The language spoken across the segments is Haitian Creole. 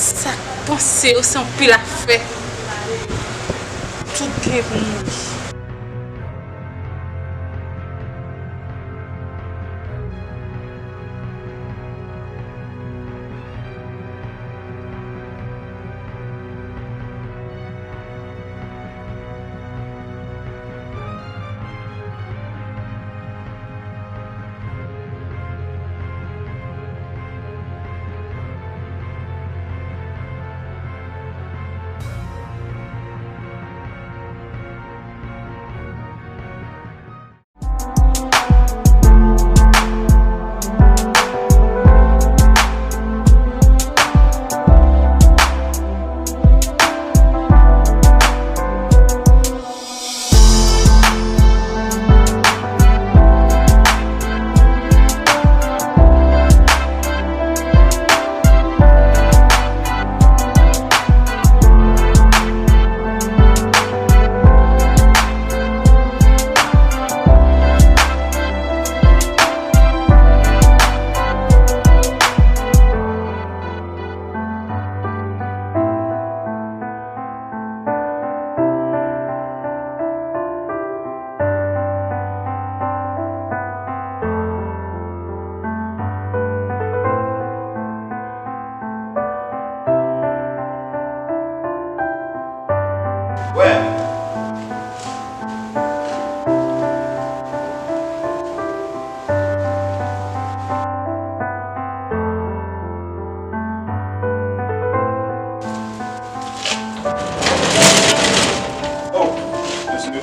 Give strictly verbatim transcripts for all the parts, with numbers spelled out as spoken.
Sa k panse yo se yon pil afè. Tout gen pou mouri. Wè. Oh, mesye,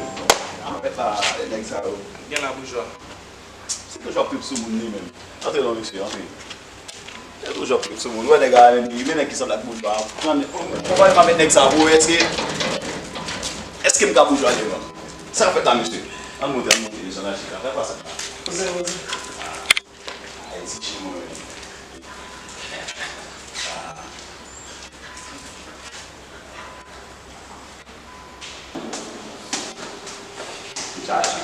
anfèt la, nèg sa yo. Gen la boujwa. Se toujou ap trip sou moun li menm. Antre non, mesye, antre. Se toujou ap trip sou moun. Ou wè nèg la menm, li, men nèg ki sanble ak boujwa. Pran, konpare m avèk nèg sa pou wè èske, èske m ka boujwa devan. Sa k ap fèt la, mesye? Ann monte, ann monte, mesye, ann achte kafe, pa sa. Poze, poze. Ah, Ayiti, chez moi, menm. Ah. Chache.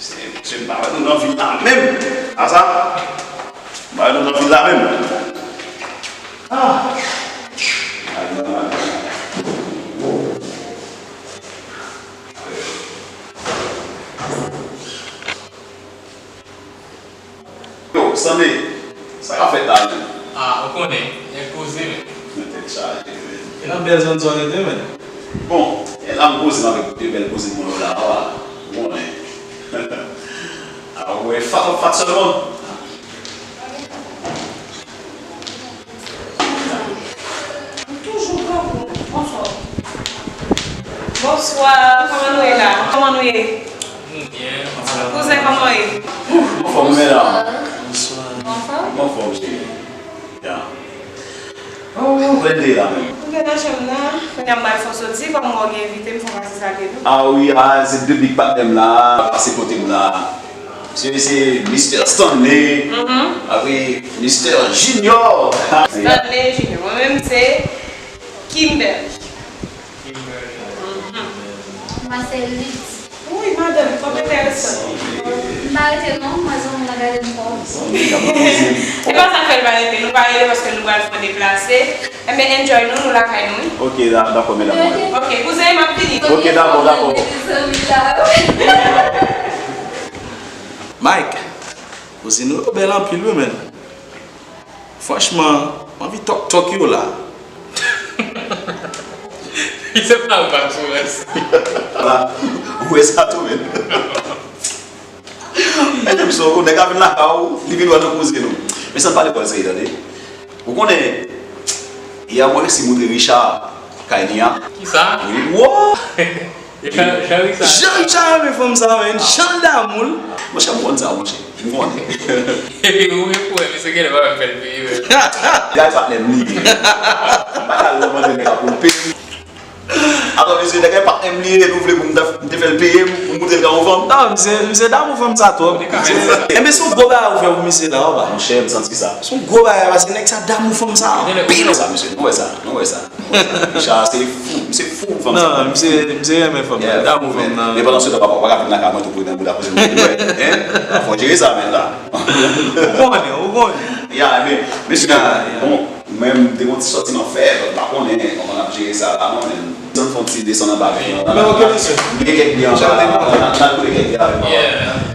Se, se m pa wè nou nan vil la menm. A sa? M pa wè nou nan vil la menm. Ah. Ay, non, non. Yo, Stanley, sa k ap fèt la menm? Ah, ou konnen, nèg poze, men. Mwen tèt chaje, men. E nan bèl zòn sa w rete, men? Bon, e la m poze m avèk de bèl kouzin mwen yo la, a, ou konnen. A, ou wè, fat ap fat sèlman. M toujou grangou, anfòm. Bonswa, kòman nou ye la? Kòman nou ye? Nou byen, anfòm. Kouzen, kòman w ye? Anfòm, men la. Bonswa. Anfòm? Anfòm, cheri. Ya. Oh, mwen de la menm. M gen nan chanm nan, kounye a m al fè yon soti, kòm mwen gen envite m, fò m pase salye tou. Ah wi, ah, se de big patnè m la, pase kote m la. Se, se Mister Stanley, apre Mister Junior. Stanley Junior. Mwen menm se Kimberly. Kimberly. Mwen se Lid. Wi, madanm, fòm enteresan. M pa rete non, mwen se yon moun nan gade m fò. Se pa sa k fè l pa rete, nou pa rete paske nou pral fè yon deplase. Enben, enjoy nou, nou lakay nou, wi. Ok, da-, dakò, medam. Ok, kouzen, m ap vini. Ok, dakò, dakò. Mike, kouzin ou yo bèl anpil, wi, men. Franchman, m anvi tòk tòk yo la. Se pa yon bak sou rès. Ou wè sa tou, men. Mesye, m sou nèg la vin lakay ou, li vin wè nou koze nou. Men san pale pòl seri, tande. Ou konnen, yè mwen resi moutre Richard kay li a. Kisa? Wo! Jan Richard. Jan Richard renmen fanm sa, men. Jan l damou l. Monchè, m konn sa, monchè. M konnen. Epi ou gen pwoblèm, misye genlè pa menm fè l peye, men. Gade patnè m li ye. M pa t al mande nèg la pou l peye m. Atò, mesye, nèg la patnè m li ye, nou vle pou m ta, m te fè l peye m, pou m moutre l kòman fanm. Non, misye, misye damou fanm sa twòp. Enben, se yon gwo bagay ou fè pou misye la, w pa. Monchè, m santi sa. Se yon gwo bagay, paske nèg sa damou fanm sa anpil. Sa, mesye, nou wè sa, nou wè sa. Richard se fou, misye fou pou fanm sa. Non, misye, misye renmen fanm, li damou fanm nan. Men pandan se tan, papa, ou pa ka vin lakay mwen tou pou nan bouda koze mwen, hein? Fò jere sa menm la. Ou konnen, ou konnen. Ya, men, mesye, bon, Mwen, m te gon ti sòti nan fè, m pa konnen kòman n ap jere sa la, non, men m fè yon ti desann anba, men, men, ok, mesye. M gen kèk biyè anba la, n al koule kèk biyè avè m. Yeah.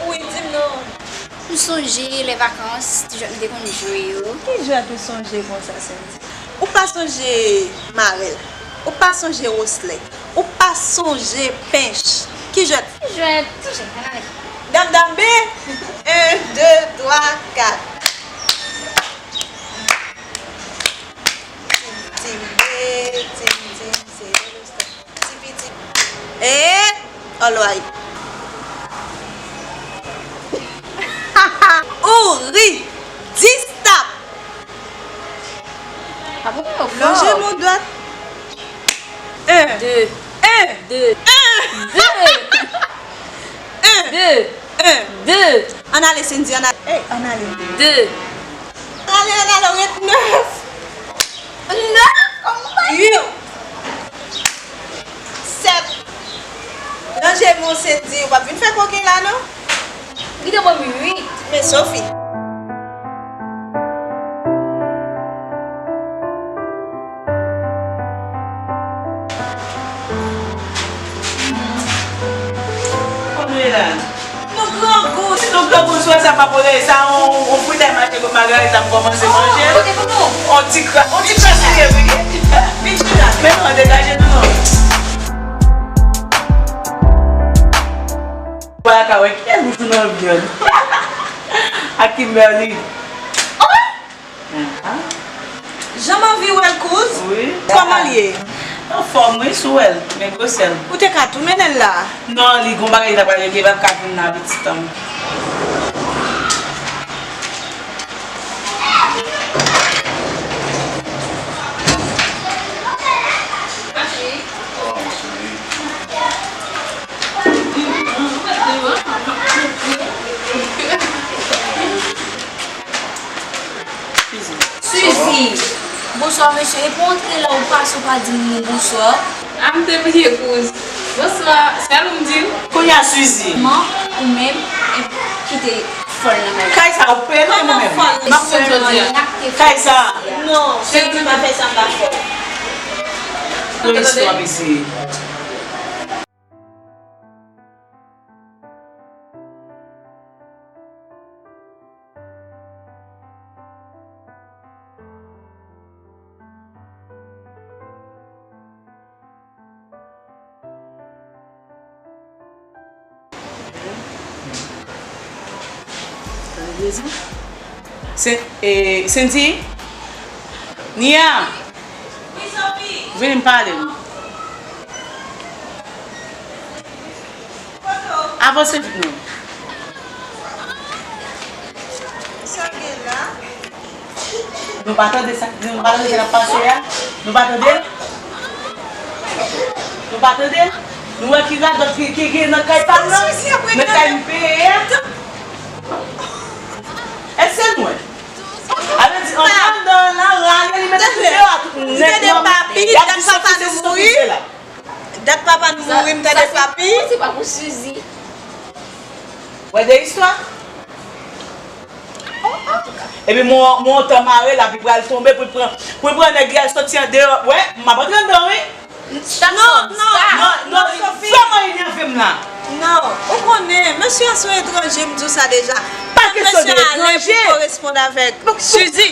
Wi, di m non. M sonje lè vakans, ti jwèt m te konn jwe yo. Ki jwèt ou sonje konsa, Sendy? Ou pa sonje marèl? Ou pa sonje woslè? Ou pa sonje pench? Ki jwèt? Ki jwèt? Ki jwèt? Ann ale. Dam, dam, be! En, de, twa, kat. Tim, tim, be, tim, tim, se de woslè. Ti piti. E, alright. Ou ri. Dis tap. Lonje men dwat. En. De. En. De. En. De. En. De. En. De. Ann ale, Sendy, ann ale. Ey, ann ale. De. Ann ale, ann ale, ou ret nèf. Nèf? Kòman ou pa... Ui. Sèt. Lonje men w, Sendy, ou p ap vin fè koken la, non? Li te ban m uit. Men Sophie. Kote w ye la? Nou grangou. Si nou grangou, sou sa pa pwolè, sa on, on fritay mache kot Magarita m kòmanse manje. Kote pou nou? On ti kra, on ti kras li ye, wi. Vin chita. Men non, degaje nou non. Wala ka wè kiyès bouch ou nan vyann. Ak Kimberly. Aha. Jan m anvi wè l, kouz. Wi. Kòman l ye? Anfòm, wi, si w wè l, men gwosè l. Ou te ka tou mennen l la? Non, li gon bagay li ta pral regle, li p ap ka vin la, pitit an m. Suzy! Bonswa, mesye. Epi w antre la, ou pase, ou pa di m bonswa. A, m te bliye, kouz. Bonswa, sèl ou m di l. Kounye a, Suzy. Kòman ou menm, e, ki te fòl nan kay la? Kay sa, ou peye non, mwen menm. M ap konn jodi a. Kay sa. Non, Suzy pa fè sa, m pa fòl. Yon istwa, mesye. Se, e, Sendy? Nia? Vini m pale m. Avanse vit non. Sa gen la? Nou pa tande sa, nou pa tande sa k ap pase a? Nou pa tande? Nou pa tande? Nou wè ki radòt ki, ki gen nan kay pa m nan? Nan kay m peye a? Èske nou wè? A vle di, antre anndan an la, rale li mete tout deyò a, tout nèg nan, y ap di Sophie sesi, Sophie sela. Dat papa nou mouri, m tande papi. Sa se pa pou Suzy. Wè de istwa? Epi mwen, mwen otan mare l, api pral tonbe pou l pran, pou l pran nèg li al soti andeyò. Wè, m ap antre anndan, wi. Non, non, non, non, li vrèman enève m la. Non, ou konnen, mesye a se yon etranje, m di w sa deja. Pa kesyon de etranje. Mesye a lè pou koresponn avèk Suzy.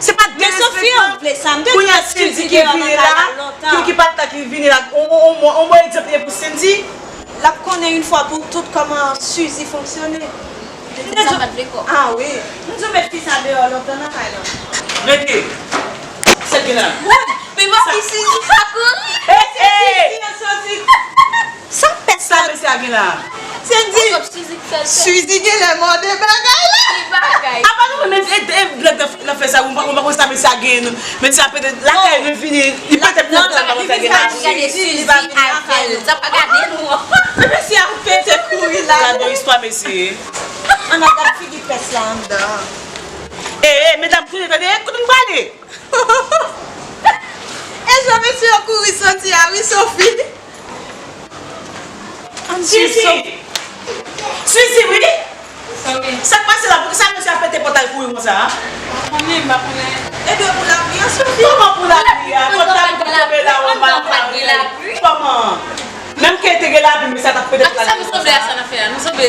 Se pa derespektan. Kounye a Suzy ki vini la, ki, ki pa t la, ki vini la, on, on, on, on, on bon egzanp li ye pou Sendy. L ap konnen yon fwa pou tout kòman Suzy fonksyone. Li te di, a wi. M di w met fi sa deyò lontan nan kay lan. Mete. Sa k gen la? Wi, men pa ki Suzy pa kouri. Hey, hey. Sa pès la. Sa mesye a gen la? Sendy. Suzy genlè mòde bagay la. Apa nou menm e, e, e, blòd nan, nan fè sa, ou pa, ou pa konn sa mesye a gen, men sa petèt lakay li vini, li petèt konn sa, pa konn sa gen la. Gade Suzy al fè l, sa pa gade nou an. Se mesye a pete kouri la. Gade yon istwa mesye. Ann al gad figi pès la anndan. E, e, medam, tande, tande, kote nou prale? E jan mesye yo kouri soti a wi, Sophie. Suzy! Suzy, wi! Sa k pase la? Poukisa mesye a pete pòt la kouri konsa a? Konnen, m pa konnen. E dwe pou lapli an, Sophie. Kòman pou lapli a? Pòt la pou tonbe la, ou pa pare. Kòman? Menm ke te gen lapli, mesye a t ap pete pòt la. Ak sa nou sanble a, sa n ap fè a? Nou sanble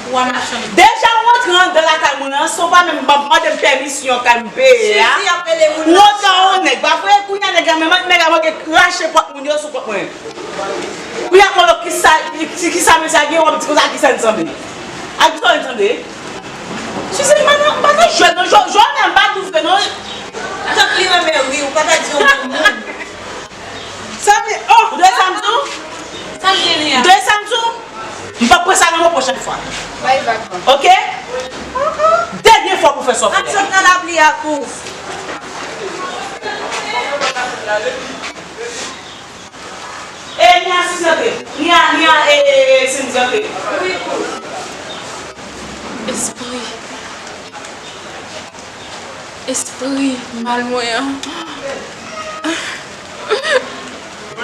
twa machann. Deja ou antre anndan lakay moun nan, san w pa menm ban, mande m pèmisyon kay m peye a. Jezi ap rele moun nan. Ou antre an nèg, pa vre? Kounye a nèg la, men nèg la manke rache pòt moun yo sou kont mwen. Kounye a, mwen, kisa, ki, kisa mesye a gen, w ap di konsa, kisa n sanble? A kisa n sanble? Suze, m pa nan, m pa nan jwèt non, jwè, jwè, m pa douz non. Tank li renmen ri, ou pa ta di yon bon moun. Sa vle, oh! Ou tande sa m di w? Sa l gen li a? Ou tande sa m di w? M p ap pran sa nan men w pwochèn fwa. Bay vag. Oke? Dènye fwa pou fè sa w fè. Ak sot nan lapli ak ou. E, Nia, Sisi antre. Nia, Nia, e, e, e, Cindy antre. Espri. Espri mal mwen an.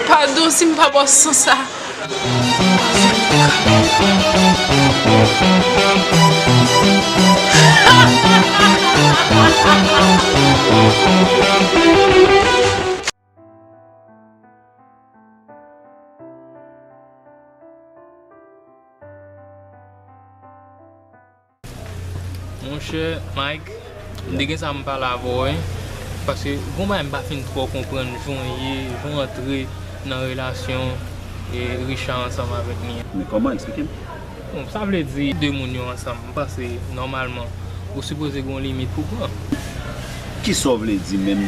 Padon si m pa ba w sans sa. Monchè Mike, m te gen sa m pale avè w, wi. Paske gon bagay m pa fin twò konprann jan w ye, jan w antre nan relasyon, e, Richard ansanm avèk Nia. Men kòman? Eksplike m. Bon, sa vle di de moun yo ansanm, m panse nòmalman ou sipoze gen yon limit pou pran. Kisa w vle di menm,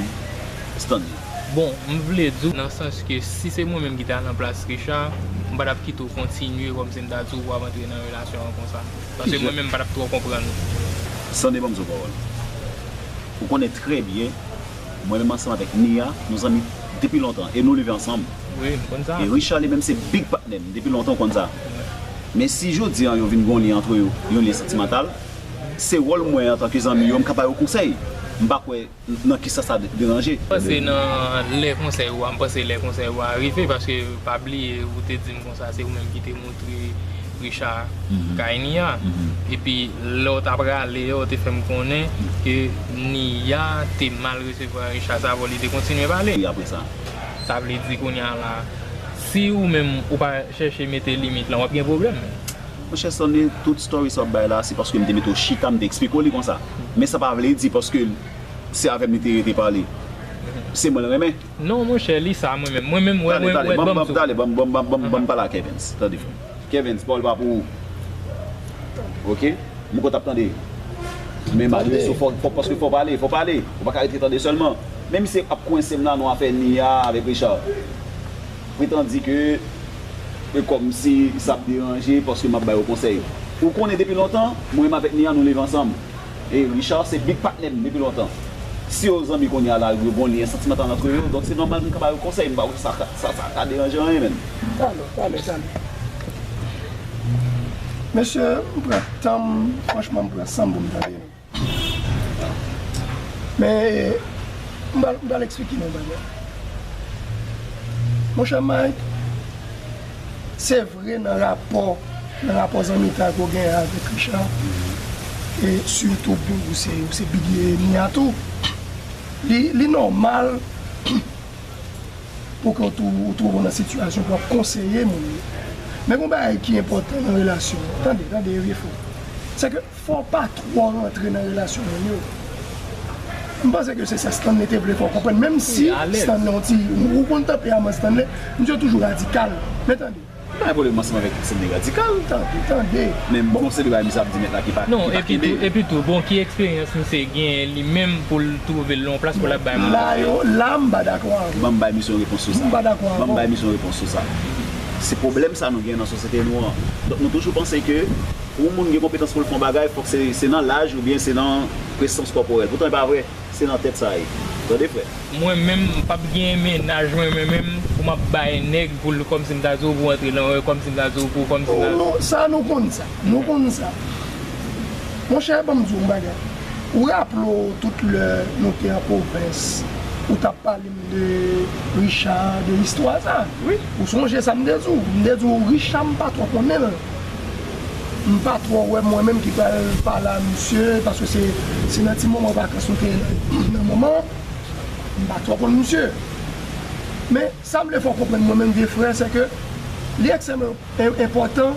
Stanley? Bon, m vle di w nan sans ke si se mwen menm ki ta nan plas Richard, m pa t ap kite w kontinye kòmsi m ta di w pou w ap antre nan relasyon an konsa. Paske mwen menm m pa t ap twò konprann ou. Stanley, ban m di w pawòl. Ou konnen trè byen, mwen menm ansanm avèk Nia, nou zanmi depi lontan e nou leve ansanm. Wi, m konn sa. E Richard li menm se big patnè m depi lontan, ou konn sa. Men si jodi a yo vin gen yon lyen antre yo, yon lyen santimantal, se wòl mwen antanke zanmi yo, m ka ba yo konsèy. M pa kwè nan kisa sa de-, deranje. M panse nan lè konsèy ou a, m panse lè konsèy ou a rive, paske pa bliye ou te di m konsa, se ou menm ki te montre Richard kay Nia. Epi lè w t ap prale a, ou te fè m konnen ke Nia te mal resevwa Richard, sa vle di li te kontinye pale. E apre sa? Sa vle di kounye a la, si ou menm ou pa chèche mete limit lan, w ap gen pwoblèm. Monchè Stanley, tout story sa w ap bay la, se paske m te mete w chita, m te eksplike w li konsa. Men sa pa vle di paske se avè m li te rete pale. Se mwen l renmen. Non, monchè, li sa, mwen menm. Mwen menm, wè, mwen, wè, ban m, ban m, ban m, ban m pale a Kevens. Tande, frè m. Kevens, pawòl pa pou ou. Oke? Mwen kontan ap tande. Men m adrese w, fò, fò, paske fò pale, fò pale. Ou pa ka rete tande sèlman. Men misye ap kwense m la nan afè Nia avèk Richard. Pretan di ke e kòmsi sa ap deranje paske m ap ba yo konsèy. Ou konnen depi lontan, mwen menm avèk Nia nou leve ansanm. E Richard se big patnè m depi lontan. Si yo zanmi kounye a la, yo gon lyen santimantal antre yo, donk se nòmal m ka ba yo konsèy, m pa wè sa, sa, sa ka deranje anyen menm. Talè, talè, talè. Mesye, m pran tan m, franchman, m pran san m pou m tande nou. Men, m pral, m pral eksplike nou yon bagay. Monchè Mike, se vre nan rapò, nan rapò zanmitay ke w genyen avèk Richard, e sitou ke w se, w se big Nia tou, li, li nòmal pou ke w tou-, w twouve w nan sitiyasyon pou w ap konseye moun yo. Men gon bagay ki enpòtan nan relasyon an. Tande, tande, vye fò. Se ke fò w pa twò rantre nan relasyon moun yo. M panse ke se sa Stanley te vle fè w konprann. Menm si Stanley yon ti, ou konn tanperaman Stanley, misye toujou radikal. Men tande. M pa gen pwoblèm ansanm avèk Stanley radikal. Tande, tande. Men m gon seri bagay misye ap di nèt la ki pa, ki pa kenbe. Non, epi tou, epi tou, bon, ki eksperyans misye genyen li menm pou l twouve l nan yon plas pou l ap bay moun konsèy? La yo, la m pa dakò avè w. Ban m bay misye yon repons sou sa. M pa dakò avè w. Ban m bay misye yon repons sou sa. Se pwoblèm sa nou genyen nan sosyete nou an. Donk nou toujou panse ke pou yon moun gen konpetans pou l fè yon bagay, fòk se, se nan laj oubyen se nan prezans kòporèl. Poutan e pa vre. Se nan tèt sa ye. Tande, frè. Mwen menm, m p ap gen mennaj mwen, mwen menm, pou m ap bay nèg pou l, kòmsi m ta di w pou antre nan, kòmsi m ta di w pou, kòmsi m ta. Non, non, sa nou konn sa. Nou konn sa. Monchè, ban m di w yon bagay. Ou raple w tout lè nou te an pwovens, ou t ap pale m de Richard, de istwa sa. Wi. Ou sonje sa m te di w? M te di w Richard, m pa twò konnen l. M pa twò wè mwen menm ki pral pale a misye, paske se, se nan ti moman vakans nou te ye nan moman, m pa twò konn misye. Men, sa m vle fè w konprann mwen menm vye frè, se ke li ekstrèmman en-, enpòtan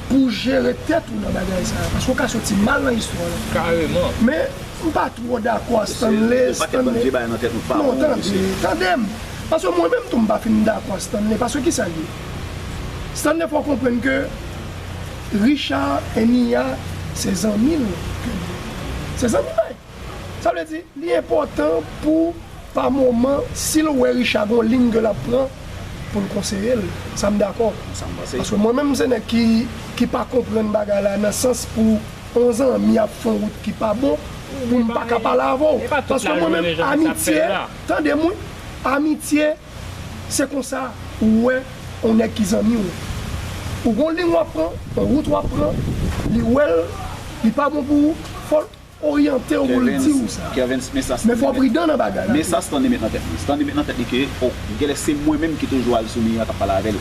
pou w jere tèt ou nan bagay sa a, paske w ka soti mal nan istwa la. Kareman. Men, m pa twò dakò a Stanley, Stanley. Non, tande, tande m. Paske mwen menm tou, m pa fin dakò a Stanley. Paske kisa l ye? Stanley, fò w konprann ke Richard e Nia, se zanmi l ke li ye. Se zanmi l. Sa vle di, li enpòtan pou, pa moman, si l wè Richard gon liy ke l ap pran, pou l konseye l. Sa m dakò. Paske mwen menm, se nèg ki, ki pa konprann bagay la nan sans pou yon zanmi ap fè yon wout ki pa bon, pou m pa ka pale avè w. Paske mwen menm, amitye, tande m wi, amitye, se konsa ou wè yon nèg ki zanmi w. Ou gon liy w ap pran, yon wout w ap pran, li wè l, li pa bon pou ou, fò l oryante w pou l di w sa. Men fò w pridan nan bagay la tou. Men sa Stanley met nan tèt li. Stanley met nan tèt li ke, o, genlè se mwen menm ki toujou al sou Nia k ap pale avè l.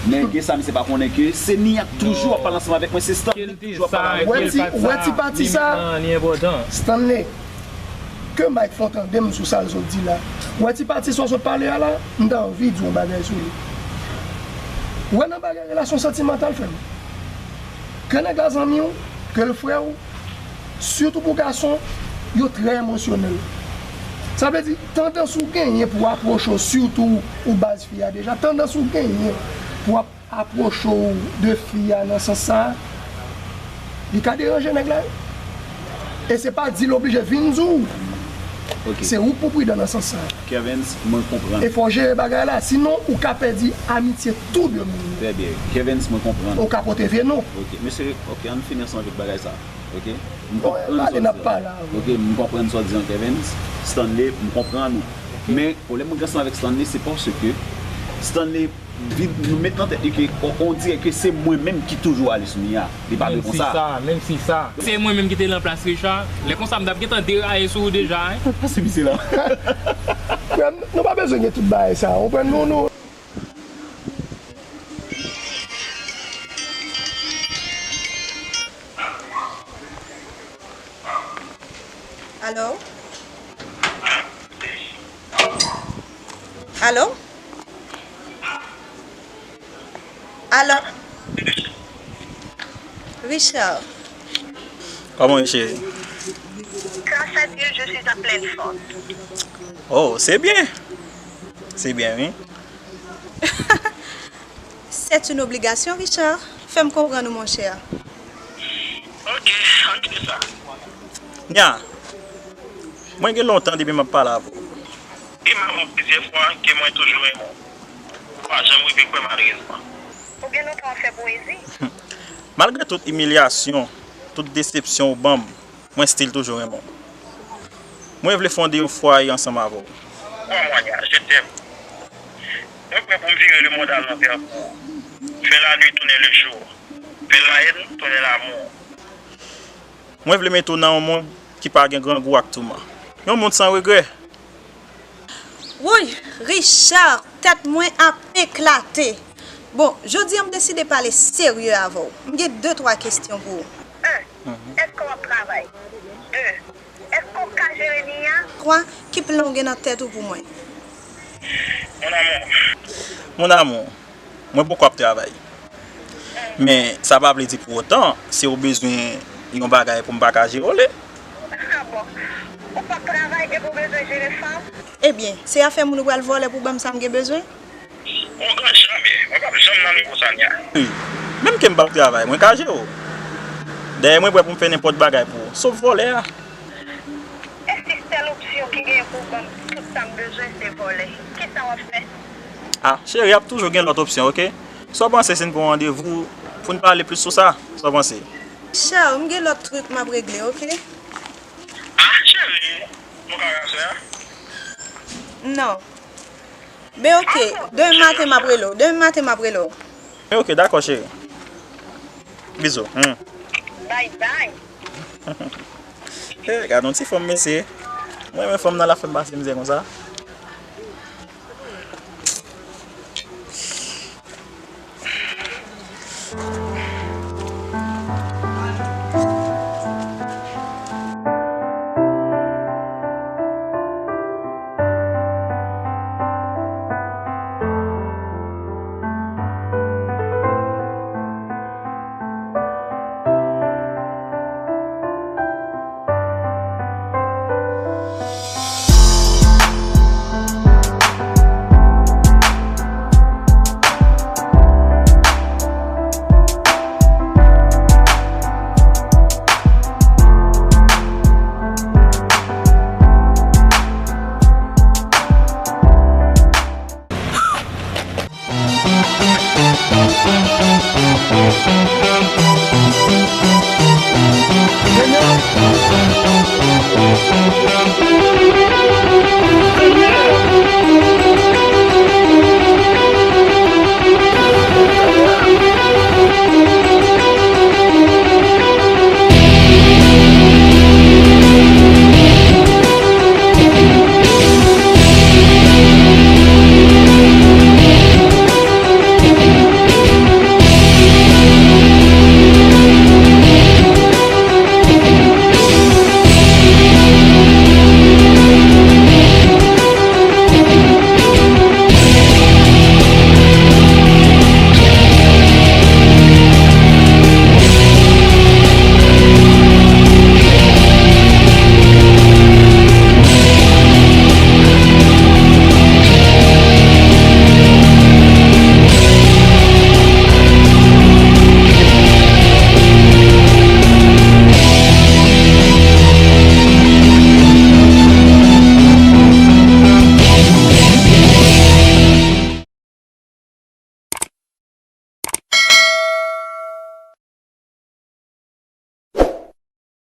Men gen sa misye pa konnen ke se Nia k toujou ap pale ansanm avèk mwen, se Stanley ki toujou ap pale avèk mwen. Ou wè ti, ou wè ti pati sa? Stanley, ke Mike fè w tande m sou sa l sot di la. Ou wè ti pati sa w sot pale a la, m ta anvi di w yon bagay sou li. Ou wè nan bagay relasyon santimantal, frè m, ke nèg la zanmi w, ke l frè w, sitou pou gason, yo trè emosyonèl. Sa vle di, tandans ou genyen pou apwoche w, sitou ou baz fi a deja, tandans ou genyen pou ap apwoche w de fi a nan sans sa a, li ka deranje nèg la wi. E se pa di l oblije vin di w. Ok. Se ou k pou pridan nan sans sa a. Kervens, mwen konprann. E fò w jere bagay la, sinon ou ka pèdi amitye tou de moun. Trè byen. Kervens, mwen konprann. Ou ka pote vye non. Ok, mesye, ok, ann fini ansanm avèk bagay sa a. Ok? M konprann sa w di an. Ok, m konprann sa w di an, Kervens. Stanley, m konprann ou. Men, pwoblèm mwen gen ansanm avèk Stanley, se paske Stanley vin, nou met nan tèt li ke, on, on dirè ke se mwen menm ki toujou ale sou Nia. Li pa vle konsa. Menm si sa, menm si sa. Se mwen menm ki te lan plas Richard. Lè konsa, m t ap gentan deraye sou ou deja, wi. Pase misye la. Frè m, nou pa bezwen gen tout bagay sa. Ou konprann nou, nou. Alo? Alo? Alo? Richard. Kòman w ye, cheri? Grâce à Dieu, je suis en pleine forme. Oh, se byen. Se byen, wi. C'est une obligation, Richard. Fè m konprann ou, monchè. Ok, ann kite sa. Nia, mwen gen lontan depi m ap pale avè w. Li mande w plizyè fwa ke mwen toujou renmen w. Ou pa janm rive kwè, malerezman. Ou gen lontan w ap fè poezi. Malgre tout imilyasyon, tout desepsyon ou ban m, mwen still toujou renmen w. Mwen vle fonde yon fwaye ansanm avè w. Kwa mwa, Nia, je t'aime. Mwen prè pou m vire lemonn a lanvè pou ou. Fè lanui tounen le jou. Fè la haine tounen l'amour. Mwen vle mete w nan yon mond ki pa gen grangou ak touman. Yon mond san regrè. Wouy, Richard, tèt mwen ap eklate. Bon, jodi a m deside pale serye avè w. M gen de twa kesyon pou ou. En, èske w ap travay? De, èske w ka jere Nia? Twa, ki plan w gen nan tèt ou pou mwen? Mon amour. Mon amour. Mwen poko ap travay. Men, sa pa vle di pou otan, si w bezwen yon bagay pou m pa ka jere w li. Ah bon? Ou p ap travay epi w bezwen jere fanm? Ebyen, se afè moun ou pral vòlè pou ban m sa m gen bezwen? O gran janm, mwen p ap janm nan nivo sa, Nia. Wi. Menm ke m p ap travay, mwen ka jere w. Dayè, mwen prè pou m fè nenpòt bagay pou ou, sof vòlè a. E si sèl opsyon ki genyen pou w ban m tout sa m bezwen se vòlè, kisa w ap fè? Ah, cheri, ap toujou gen lòt opsyon, oke? Sa w panse si n pran randevou pou n pale plis sou sa? Sa w panse? Richard, m gen lòt trik m ap regle, oke? Ah, cheri, nou ka rase a? Non. Ben oke, demen maten m ap rele w. Demen maten m ap rele w. Ben oke, dakò, cheri. Bizou. Hmm. Bye bye. Eh, gade yon ti fanm, mesye. Mwen renmen fanm nan la fè m pase mizè konsa.